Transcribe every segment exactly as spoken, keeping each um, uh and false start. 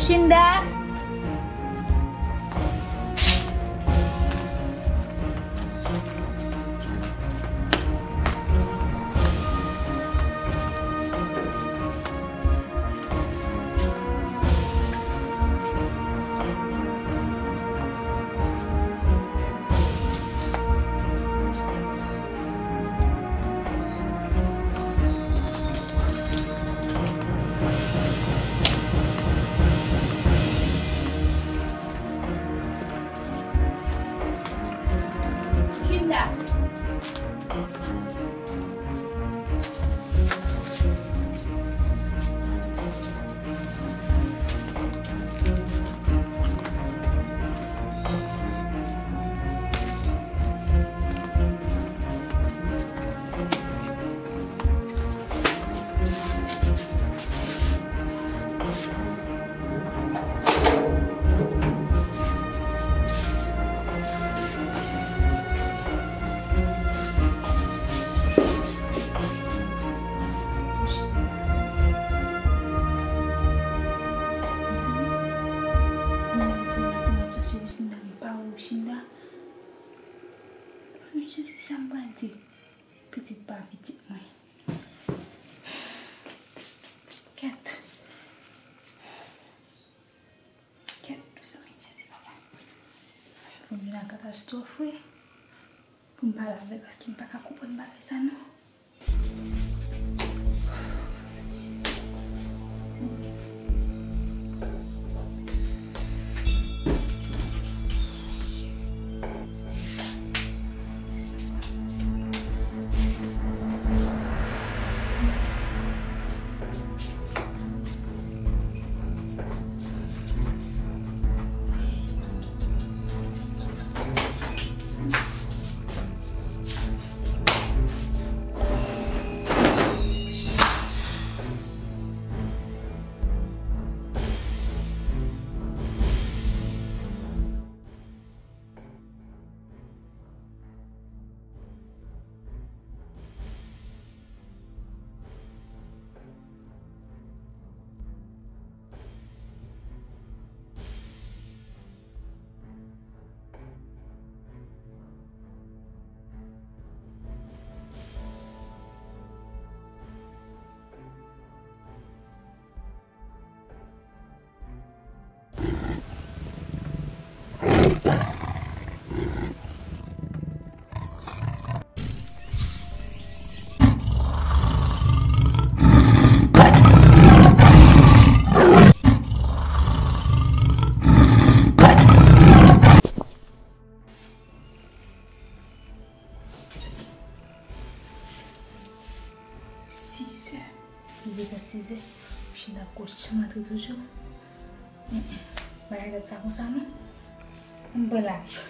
Chinda! Chinda. Jezi, sa m pral di pitit pa pitit mwen. Kèt. Kèt, dousman, Jezi, papa. Pou m vin nan katastwòf, wi. Pou m pale avè l, paske m pa ka konprann bagay sa, non. Sizè. Li deja sizè. Chinda ap kòch antre toujou. Bagay gad sa konsa non. Ann pran lari.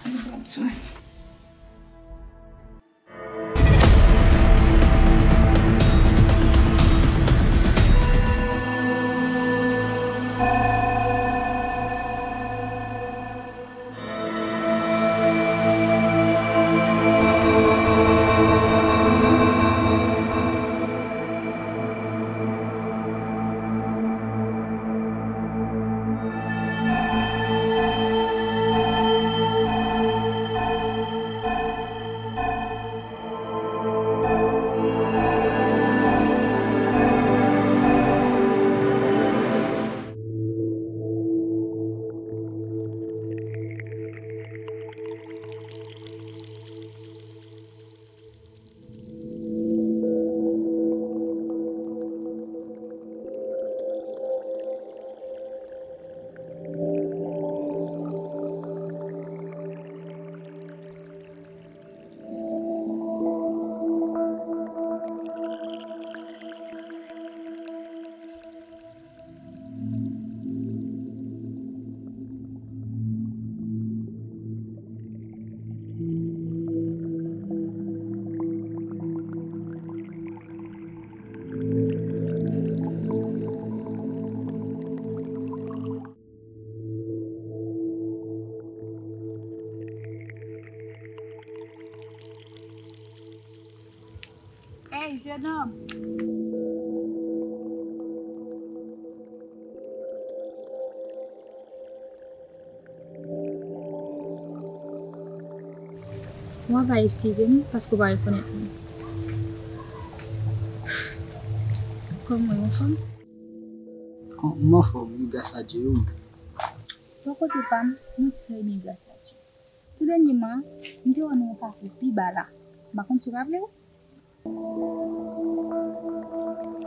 Ann pran swen. Hey, jennonm! Ou anvayi eskize m paske ou pa rekonèt mwen. Kòman w ye, ou anfòm? Bon, m anfòm, wi, gras a Dye, wi. Bò kote pa m, mwen trè byen, gras a Dye. Tou dènyèman, m te wè nou nan yon kafe pi ba la. M pa konn si w raple w?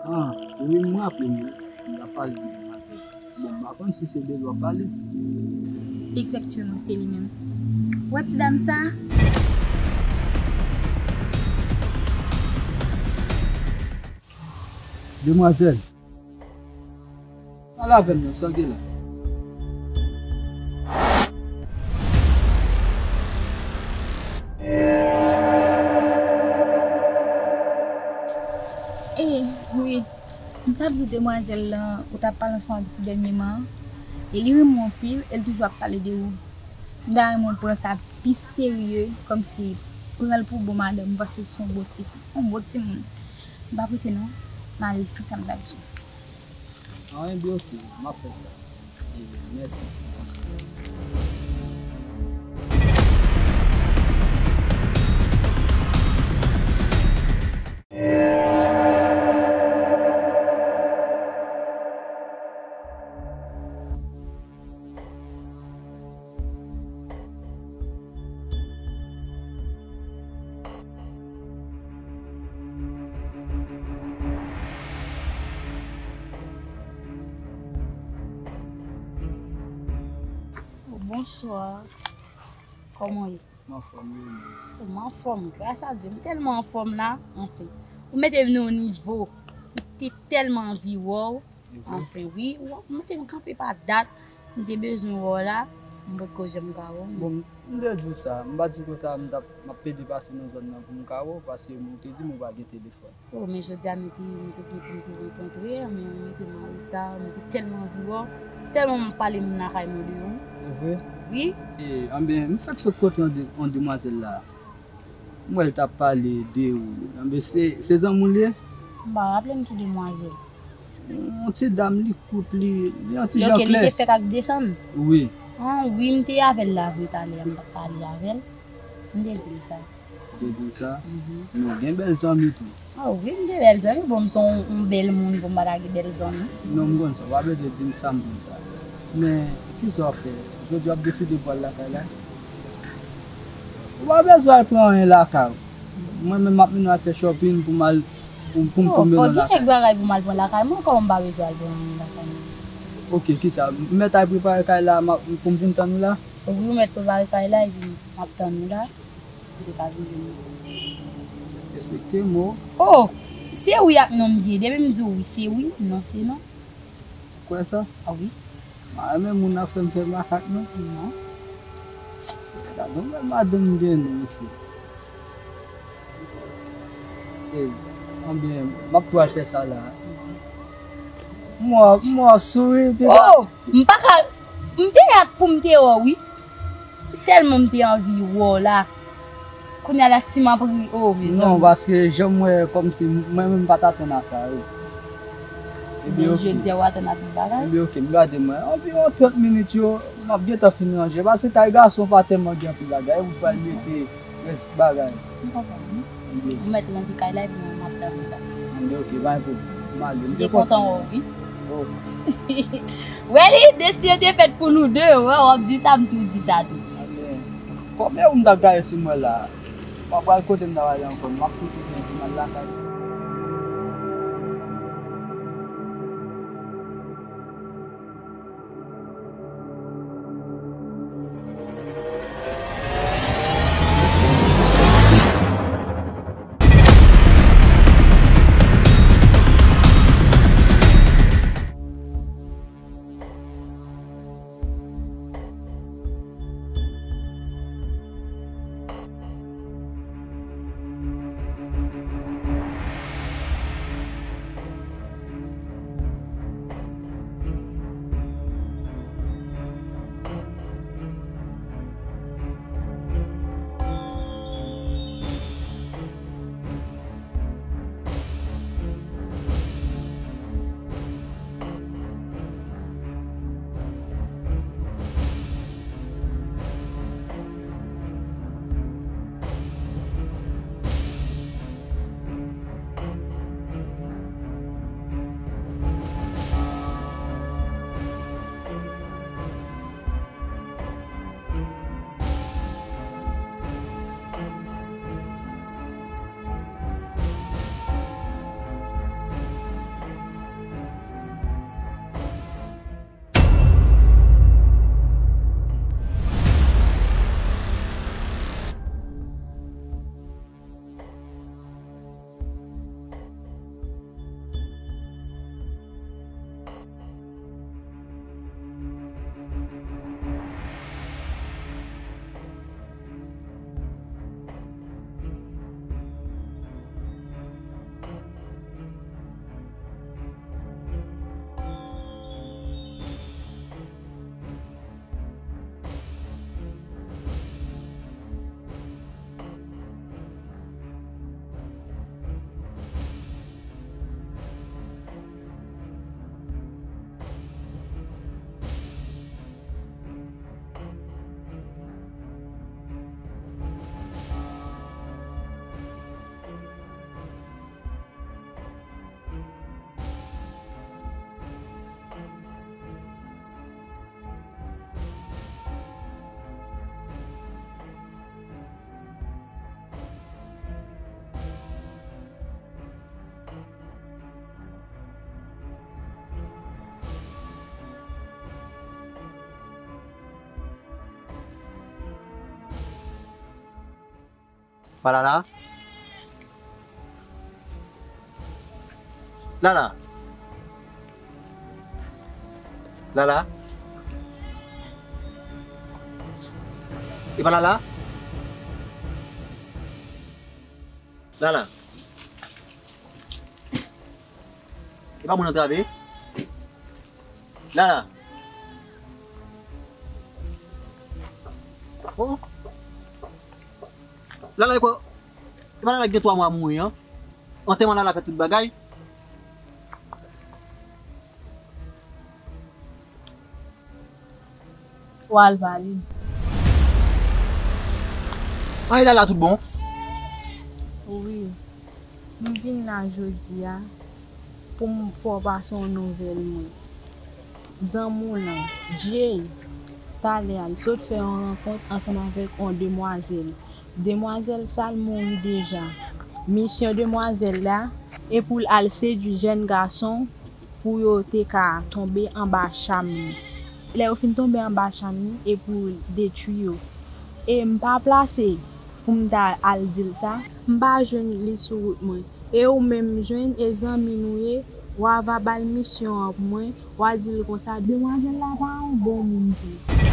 Ah, wi, m raple m, wi. M t ap pale de demwazèl. Bon, m pa konn si se de l w ap pale. Egzakteman, se li menm. Ou wè ti dam sa? Demwazèl. Pale avè m non, sa w gen la? E, wi, m t ap di demwazèl lan ou t ap pale ansanm avèk li dènyèman an, e li renmen w anpil, e l toujou ap pale de ou. M ta renmen w pran sa pi serye, kòmsi pran l pou bon madanm, paske l se yon bon ti, yon bon timoun. M p ap rete non, m ale, se sa m t ap di w. Ah, enben, oke, m ap fè sa. Enben, mèsi. Bonswa. Kòman w ye? M anfòm, wi, mwen. M anfòm, gras a Dye. M tèlman anfòm la, anfen. Ou mete m nan yon nivo. M te tèlman anvi wè w. Anfen, wi, ou mete m kanpe pa dat. M te bezwen wè w la. M potko janm ka wè w. Bon, m te di w sa. M pa di konsa m t ap, m ap pede pase nan zòn nan pou m ka wè w, paske ou te di m ou pa gen telefòn. Oh, men jodi a nou te, nou te gen pou nou te rankontre, men ou mete m an reta, m te tèlman anvi wè w, tèlman m ap pale moun lakay mwen de ou. Se vre? Wi. E, anben, m fèk sot kote yon de-, yon demwazèl la. M wè l t ap pale de ou. Anben, se, se zanmi w l ye? M pa raple m ki demwazèl. Yon ti dam, li kout, li, li yon ti jan Ok, li klè. Te fèk ak desann? Wi. Ah, wi, m te avè l la vre talè a, m t ap pale avè l. M te di l sa. Ou te di l sa? Men w gen bèl zanmi tou. Ah wi, m gen bèl zanmi. Bon, m se yon, yon bèl moun pou m pa ta gen bèl zanmi. Non, m konn sa. W pa bezwen di m sa, m konn sa. Men, kisa w ap fè? Jodi a w ap deside pou w al lakay la? Ou pa bezwen al pran anyen lakay ou. Mwen menm, m ap mennen w al fè shopping pou m al, pou, pou m, pou m mennen w lakay. Fò gen kèk bagay pou m al pran lakay mwen, kòman m pa bezwen al pran anyen lakay mwen? Ok, kisa? M mèt al prepare kay la, m ap, pou m vin tann ou la? Wi, ou mèt prepare kay la, epi m ap tann ou la. Ou te ka vin jwenn mwen. Respekte mo. Oh! Se wi ak non m gen. Depi m di w wi, se wi, non se non. Ou kwè sa? Ah wi. M pa renmen moun ap fè m fè makak non. Non. Se gade yon bèl madanm m gen non mesye. Ey, anbyen, m ap tou al fè sa la. M wè, m wè w ap souri, piga. Oh! M pa ka, m te rat pou m te wè w wi. Tèlman m te anvi wè w la. Kounye a la si m ap ri, oh, mezanmi. Non, paske jan m wè kòmsi mwen menm m pa t atann a sa, wi. Ebyen, Men oke. Jodi a w atann a tout bagay. Ebyen, oke, m gade mwen. Anviwon trant minit yo, m ap gentan fin ranje. Paske kay gason pa tèlman gen anpil bagay, ou pral mete rès bagay. M konprann wi. Ebyen, Ou mèt ranje kay la epi mwen m ap tann ou la. Ebyen, oke, pa gen pwoblèm. M ale. M M te kontan wè w wi. Oh. Wè li, destine te fèt pou nou de, wè, w ap di sa, m tou di sa tou. Ebyen, kòbyen ou m t ap gaye sou mwen la? M ap pral kote m t ap ale ankò, m ap koute pou m al lakay. Pa Lala? Lala? Lala? E pa Lala? Lala? E pa moun antrave? Lala? Oh. Lala, e kwa? E pa Lala ki gen twa mwa mouri an? Antèman Lala fè tout bagay. W al pale. An, e Lala tout bon? Wi. M vin la jodi a pou m fè w pase yon nouvèl mwen. Zanmi w lan, Jay, talè a, l sot fè yon rankont ansanm avèk yon demwazèl. Demwazèl sa, l mouri deja. Misyon demwazèl la, e pou l al sedui jèn gason pou yo te ka tonbe anba cham li. Lè yo fin tonbe anba cham li, e pou l detwi yo. E m pa plase pou m ta al di l sa. M pa jwenn li sou wout mwen. E ou menm jwenn e zanmi nou ye, w a va ba l misyon an pou mwen, w a di l konsa, demwazèl la pa yon bon moun tou.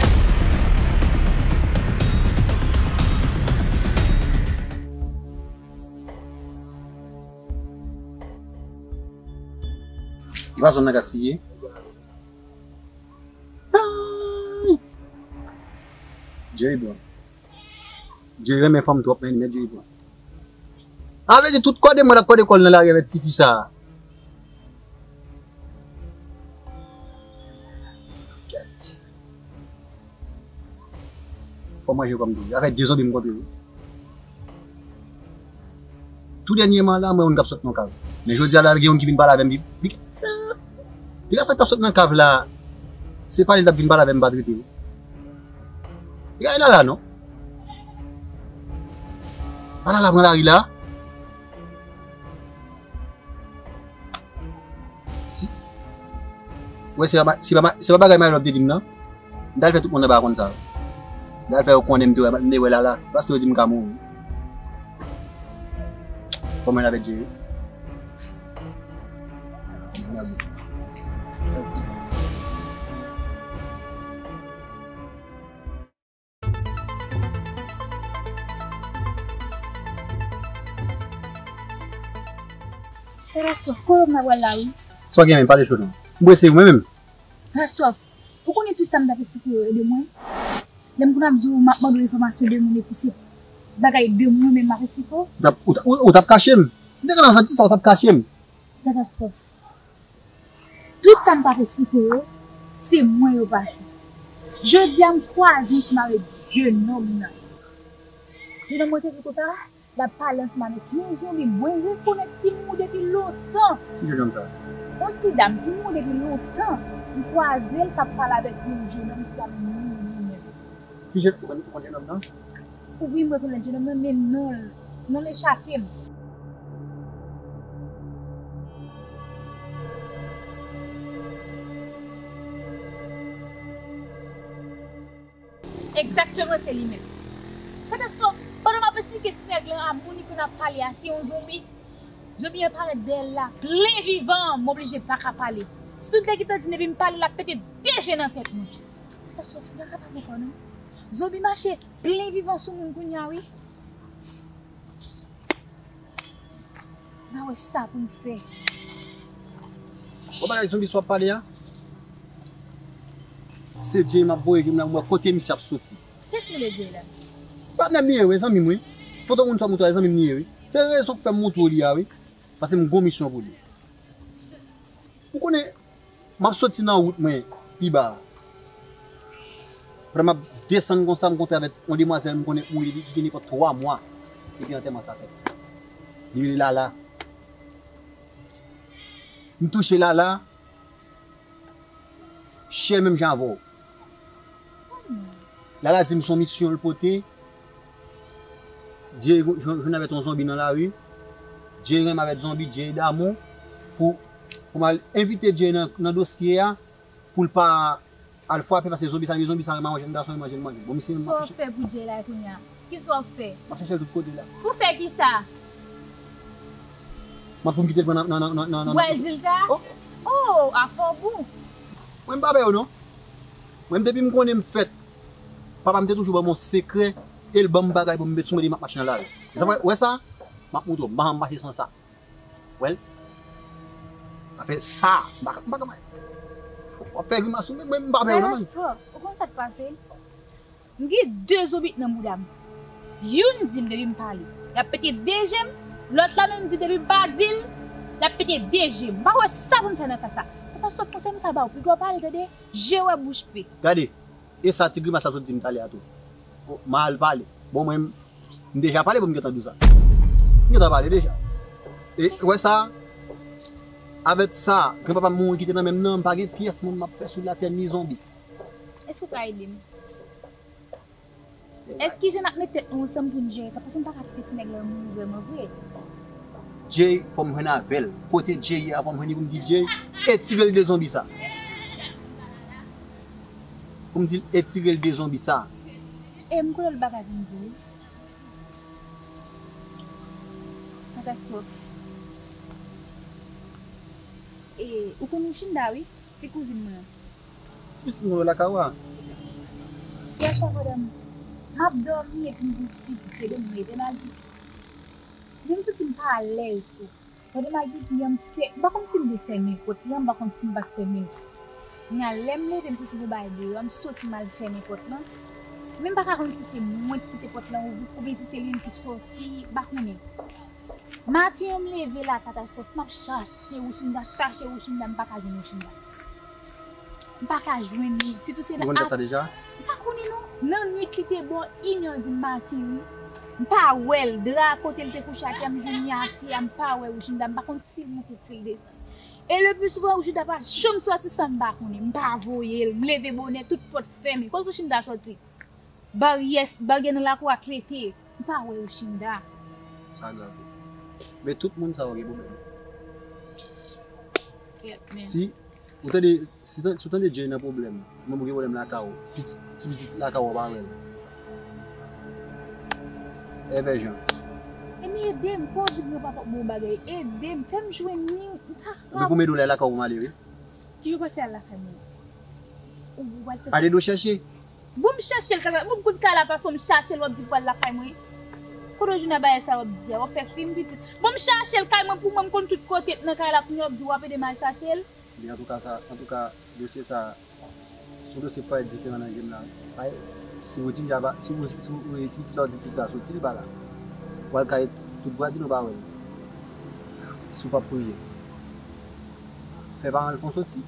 Li pa zòn nan gaspiye. Ay! Jerry Brown. Jerry renmen fanm twòp, men li met Jerry Brown. A vle di, tout kòde mwen l ap kòde kò l nan lari avèk tifi sa a. Kèt. Fò manje kòm tou. Sa fè de zonbi m kontre wi. Tou dènyèman la, mwen youn k ap sot nan kav. Men jodi a la, gen youn ki vin pale avè m, li, li, li ka sa k t ap sot nan kav la, se pa li t ap vin pale avè m, m pa t rete wi. Li ka Lala non. Pa Lala pran lari la. Si, wè, se pa, se pa, se pa bagay Marilove te di m nan. M t al fè tout moun anba a konn sa. M t al fè yo konnen m te wè, m te wè Lala. Paske yo di m ka mouri. Kòman l avèk Jerry? Katastwòf, kote m ta pral la wi? Sa w gen menm, pale cho non. M prese wi mwen menm. Katastwòf, ou konnen tout sa m t ap esplike yo e de mwen? Lè m konn ap di w m ap mande w enfòmasyon de moun epi se bagay de mwen menm m ap esplike w? Ou t ap, ou, ou, ou t ap kache m. M te gentan santi sa, ou t ap kache m. Katastwòf. Tout sa m t ap esplike w yo, se mwen yo pase. Jodi a, m kwaze ansanm avèk jenòm nan. Jenòm mwen te di konsa, l ap pale ansanm avèk yon zonbi mwen rekonèt ki mouri depi lontan. Ki jenòm sa? Yon ti dam ki mouri depi lontan. M kwaze l k ap pale avèk yon jenòm ki pral mouri li menm. Ki jen-, ou konn, ou konn jenòm nan? Wi, m rekonèt jenòm nan, men non l, non l echape m. Egzakteman, se li menm. Katastwòf, pandan m ap esplike ti nèg lan a moun li konn ap pale a, se yon zonbi. Zonbi an parèt dèyè l la, plen vivan, m oblije pa ka pale. Si tout nèg gentan di depi m pale, l ap pete de je nan tèt mwen. Katastwòf, m pa kapab ankò non. Zonbi mache plen vivan sou moun kounye a wi. N a wè sa pou n fè. Bon bagay zonbi sa w ap pale a. Se Jay m ap voye, m wè kote misye ap soti. Kiyès ki rele Jay la? Patnè m li ye wi, zanmi m wi. Foto moun sa w montre a, zanmi m li ye wi. Se rezon k fè m montre w li a wi. Paske m gon misyon pou li. Ou konnen, m ap soti nan wout mwen pi ba a. Pandan m ap desann konsa, m kontre avèk yon demwazèl m konnen mouri depi ki gen nenpòt twa mwa. Depi antèman sa fèt. Li rele Lala. M touche Lala. Chè menm jan avè w. Lala di m se yon misyon l pote. Jerry jwenn avèk yon zonbi nan lari. Jerry renmen avèk zonbi, Jerry damou. Pou, pou m al envite Jerry nan, nan dosye a, pou l pa al frape, paske zonbi sa, zonbi sa renmen manje, m ta sonje manje, manje. Bon, misye menm. Sa w fè pou Jerry la kounye a? Kisa w ap fè? M ap chèche l tout kote la. Pou fè kisa? M ap pou m kite l pran nan, nan, nan, nan, nan, nan. Ou pral di l sa? Oh. Oh, afè w bon. Mwen m pa pè yo non. Mwen depi m konnen m fèt, papa m te toujou ban m yon sekrè, e l ban m bagay pou m met sou mwen depi m ap mache nan lari. Sa fè, wè sa? M ap montre w, m pa janm mache san sa. Wè l? Afè sa, m pa, m pa ka mache. W ap fè grimas sou mwen, mwen m pa pè yo non, man. Katastwòf, ou konn sa k pase? M gen de zonbi nan bouda m. Youn di m depi m pale, y ap pete de je m. Lòt la menm di depi m pa di l, y ap pete de je m. M pa wè sa pou m fè nan ka sa. Katastwòf, konsèy m ka ba w, piga w pale, tande, je wè bouch pe. Gade, e sa ti grimas sa sot di m talè a tou. O, m al pale. Bon, mwen, m deja pale pou m gentan di w sa. M gentan pale deja. E, wè sa, avèk sa, granpapa m mouri kite nan men m nan, m pa gen pyès moun m ap pè sou latè, ni zonbi. Èske w ka ede m? Èske kijan n ap met tèt nou ansanm pou n jere sa? Paske m pa ka kite ti nèg la mouri vrèman vre. Jay, fò m jwenn avè l. Kote Jay ye a, fò m jwenn li pou m di Jay, etire l de zonbi sa. Pou m di l etire l de zonbi sa. E m konnen l bagay pou m di w. Katastwòf. E, ou konn Wouchinda, wi? Ti kouzin mwen an. Ti pitit mwen yo lakay ou a? Yè swa pandan m ap dòmi epi m gen ti pitit, gen de mwen ede m al pipi. Men m santi m pa alèz tou. Pandan m al pipi an, m fè, m pa konn si m te fèmen pòt lan, m pa konn si m pa t fèmen l. Kounye a, lè m leve, m santi gon bagay deyò a, m soti m al fèmen pòt lan. Men m pa ka konn si se mwen ki kite pòt lan ouvri, oubyen si se li menm ki soti, m pa konnen. Maten an, m leve la, katastwòf, m ap chache Wouchinda, chache Wouchinda, m pa ka jwenn Wouchinda. M pa ka jwenn li, sitou se nan... Ou konn dat sa deja? M pa konnen non. Nan nwit li te bò inè di maten, wi. M pa wè l, dra kote l te kouche atè, m jwenn li atè a, m pa wè Wouchinda, m pa konn si l monte, si l desann. E le pli souvan, Wouchinda pa janm sòti san m pa konnen, m pa voye l, m leve bonè, tout pòt fèmen. Kote Wouchinda sòti? Baryè, baryè nan lakou a klete. M pa wè Wouchinda. Sa grav wi. Men tout moun sa yo gen pwoblèm. Kèt, men. Si ou tande, si tan-, si w tande Jay nan pwoblèm, menm ou gen pwoblèm lakay ou, pitit, ti pitit lakay ou pa wè l. Evè jan. Ebyen ede m, kò di granpapa bon bagay, ede m, fè m jwenn li, m pa... Epi pou m ede w la lakay ou pou m ale wi. Kijan w pral fè al lakay mwen? Ou, ou pral fè... Ale do chèche. Bon, m chache l kay la, bon, m konn kay la pa fò m chache l, w ap di l pral lakay mwen. Kote w jwenn a bagay sa w ap di a, w ap fè fim pitit. Bon, m chache l kay mwen pou mwen, m konn tout kote nan kay la, kounye a w ap di w ap ede m al chache l. Men antouka sa, antouka, dosye sa, se yon dosye ki parèt diferan nan je m la. Ay, si Wouchinda pa, si, si, si ti pitit la w di ti pitit la soti, li pa la. W al kay tout vwazen ou pa wè l. Si w p ap priye. Fè paran l fè w soti.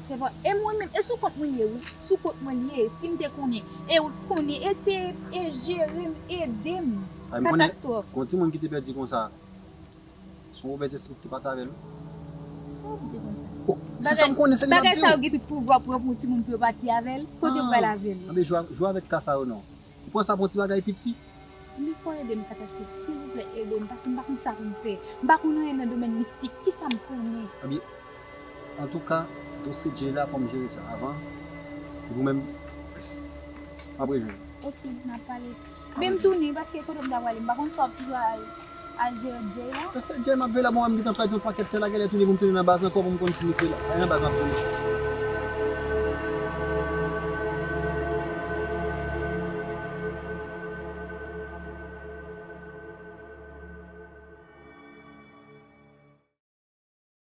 Fè pa, e mwen menm, e sou kont mwen li ye, wi. Sou kont mwen li ye, si m te konnen. E ou t konnen, eseye, e jere m, ede m. Ay, m konnen, katastwòf. Kon timoun ki te pèdi konsa, se yon ouvèti espri ki te pati avè l. Sa w di konsa? Oh, se sa m konnen, se li m ap di w. Bagay sa yo gen tout pouvwa pou yo pran timoun pou yo pati avè l. Kote yo pral avè l? Anben, jwe, jwe avèk ka sa yo non. Ou pran sa pou yon ti bagay piti. Men fò w ede m, katastwòf, silvouplè, ede m, paske m pa konn sa pou m fè. M pa konn anyen nan domèn mistik. Kisa m konnen? Ebyen, antouka, dosye Jay la, fò m jere sa avan. Epi ou menm, m ap rejwenn ou. Ok, n ap pale. Men m tounen, paske kote m ta prale, m pa konn sa w ap toujou al, al jere Jay la. Se sèl Jay m ap veye la, bon, m gentan pèdi yon pakèt tè la, genlè tounen pou m tounen nan baz ankò, pou m konn si misye la. Ay, nan baz m ap tounen.